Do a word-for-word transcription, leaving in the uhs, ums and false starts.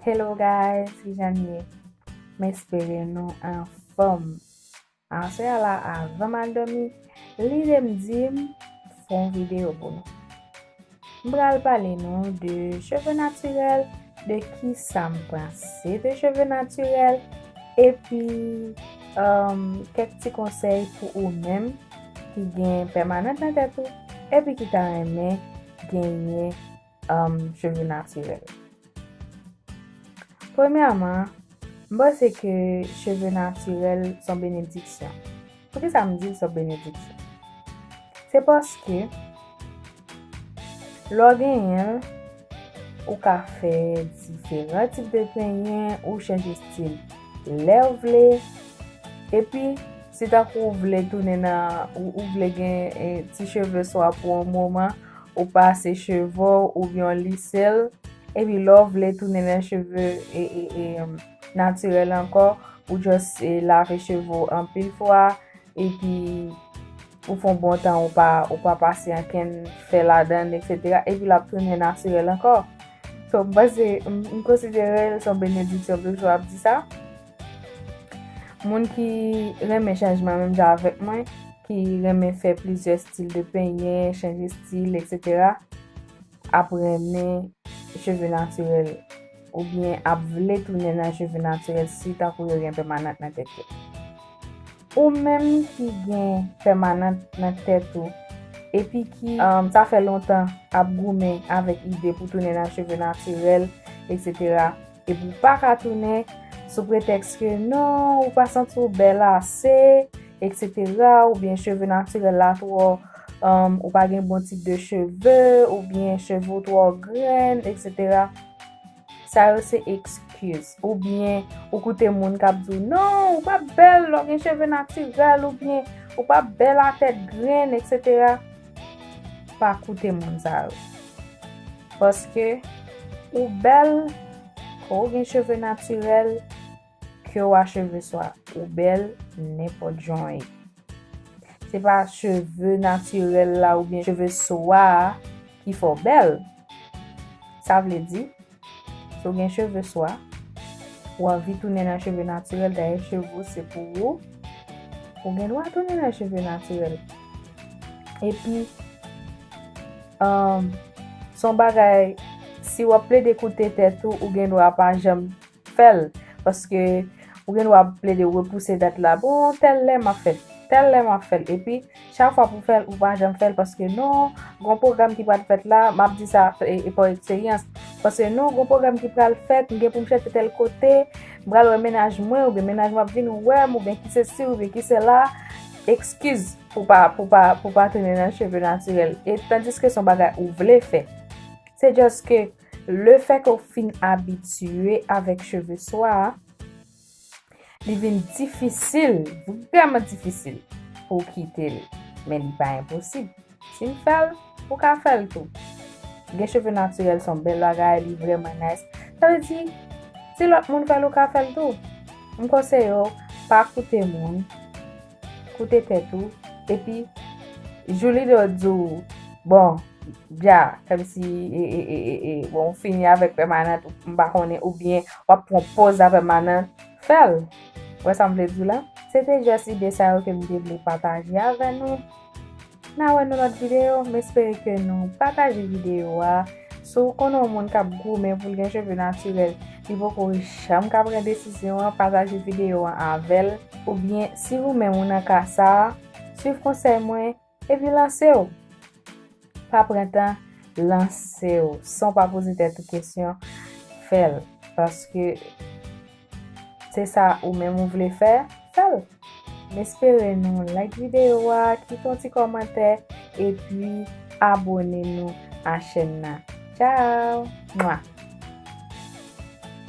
Hello guys, kijan n ye? M espere nou anfòm. Aswè a la, avan m al dòmi, lide m di m fè yon videyo pou nou. M pral pale nou de cheve natirèl, de kisa m panse de cheve natirèl, epi um, kèk ti konsèy pou ou menm ki gen pèmanant nan tèt ou, epi ki ta renmen genyen um, cheve natirèl. Premyèman, m panse ke cheve natirèl se yon benediksyon. Poukisa m di l se yon benediksyon? Se paske lè w genyen l, ou ka fè diferan tip de penyen, ou chanje stil lè w vle. Epi, si tankou w vle tounen nan, ou, ou vle gen eh, ti cheve swa pou yon moman, ou pase cheve w oubyen w lise l, epi lè w vle tounen nan cheve e, e, e, natirèl ankò, ou just e, lave cheve w anpil fwa, epi ou fè yon bon tan ou pa, ou pa pase ankenn fè ladan l, etsetera, epi l ap tounen natirèl ankò. So, m panse, m, m konsidere l se yon benediksyon, m toujou ap di sa. Moun ki renmen chanjman menm jan avèk mwen, ki renmen fè plizyè stil de penyen, chanje stil, etsetera, ap renmen cheve natirèl oubyen ap vle tounen nan cheve natirèl si tankou yo gen pèmanant nan tèt yo. Ou menm ki gen pèmanant nan tèt ou, epi ki um, sa fè lontan ap goumen avèk ide pou tounen nan cheve natirèl, etsetera, epi w pa ka tounen sou pretèks ke non, ou pa santi w bèl ase, etsetera, oubyen cheve natirèl la twò, um, ou pa gen bon tip de cheve, oubyen cheve w twò grenn, etsetera. Sa yo se ekskiz. Oubyen ou koute moun k ap di w, non, ou pa bèl lè w gen cheve natirèl, oubyen ou pa bèl a tèt grenn, etsetera. Pa koute moun sa yo. Paske ou bèl, ke w gen cheve natirèl, ke w a cheve swa, ou bèl nenpòt jan w ye. Se pa cheve natirèl la oubyen cheve swa a ki fè w bèl. Sa vle di, si w gen cheve swa, ou anvi tounen nan cheve natirèl, dayè cheve w se pou ou, ou gen dwa tounen nan cheve natirèl. Epi, um, se yon bagay, si w ap plede koute tèt ou, ou gen dwa pa janm fè l. Paske ou gen dwa ap plede repouse dat la. Bon, tèl lè m ap fè l. Tèl lè m ap fè l. Epi, chak fwa pou fè l, ou pa janm fè l. Paske non, gon pwogram ki pral fèt la, m ap di sa e, e pa eksperyans. Paske non, gon pwogram ki pral fèt, m gen pou m chèche tèl kote, m pral wè mennaj mwen, oubyen mennaj mwen ap vin wè m, oubyen ki sesi, oubyen ki sela. Ekskiz pou pa, pou pa, pou pa tounen nan cheve natirèl. E tandiske se yon bagay ou vle fè. Se just ke lefètke w fin abitye avèk cheve swa a, li vin difisil, vrèman difisil pou w kite l. Men li pa enposib. Si m fè l, ou ka fè l tou. Gen cheve natirèl se yon bèl bagay, li vrèman nice. Sa vle di, si lòt moun fè l, ou ka fè l tou. M konseye w, pa koute moun, koute tèt ou, epi jou li do di w, bon, dja, kòmsi, e, e, e, e, e, bon, ou fini avèk pèmanant, m pa konnen, oubyen w ap pran pòz a pèmanant, fè l. Ou wè sa m vle di w la? Se te just ide sa yo ke m te vle pataje avè nou. N a wè nan lòt videyo, m espere ke nou pataje videyo a. Si w konnen yon moun k ap goumen pou l gen cheve natirèl, li poko janm ka pran desizyon an, pataje videyo an avè l. Oubyen, si ou menm ou nan ka sa a, swiv konsèy mwen, epi lanse w. Pa pran tan, lanse w. San w pa poze tèt ou kesyon, fè l. Paske se sa ou menm ou vle fè, fè l. M espere nou like videyo a, kite yon ti kòmantè, epi abone nou a chèn nan. Tchao! Mwa!